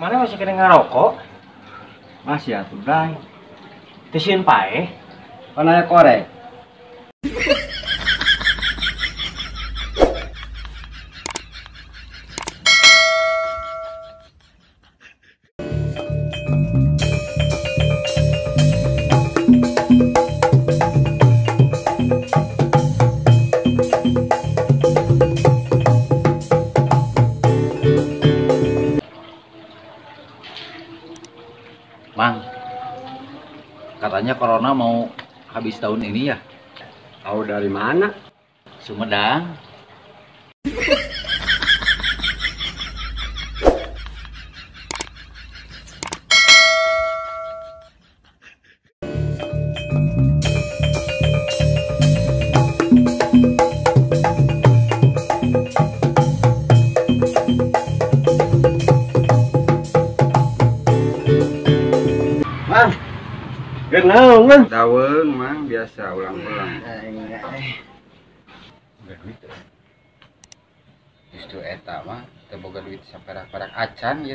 Mana masih kena ngarokok? Masih atuh, Bray. Teu sieun paeh. Pan aya korek. Mang, katanya corona mau habis tahun ini ya? Tahu dari mana? Sumedang. Mang, genaung mang. Daweung mang biasa ulang-ulang. Boga duit. Justru eta mah teu boga duit saperak-perak acan ieu.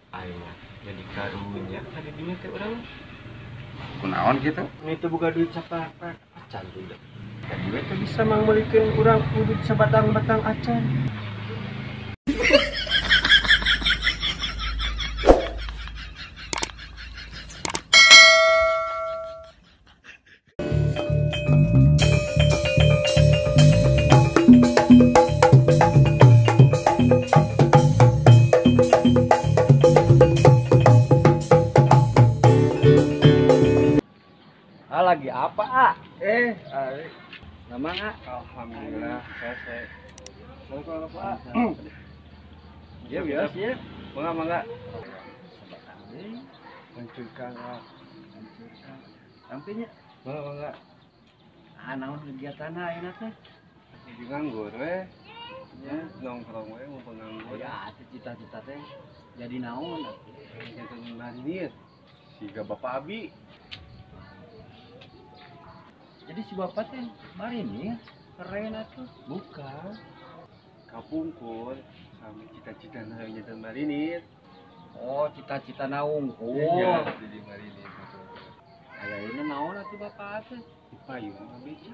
Aing jadi karunya tadi dinya teh urang. Kunaon kitu? Ini teu boga duit saperak-perak acan tuh. Jadi we teu bisa mang meulikeun urang duit sabatang-batang acan. Lagi apa, A? Nama A? Alhamdulillah, saya. Assalamualaikum, A. Iya, biasa ya. Mangga, mangga. Hancurkan, A. Hancurkan. Sampainya. Mangga, mangga. Ah, naon kegiatan ayeuna teh? Lagi nganggur we. Ya, nongkrong we mumpung nganggur. Ya, cita-cita teh jadi naon atuh? Jadi marinir. Siga Bapak Abi. Jadi si bapak teh marinir keren atuh. Bukan. Kapungkur sama cita-cita na jadi marinir. Oh, cita-cita naungkul. Iya, jadi marinir gitu. Aya ini naon atuh bapak teh? Di payung mah beca.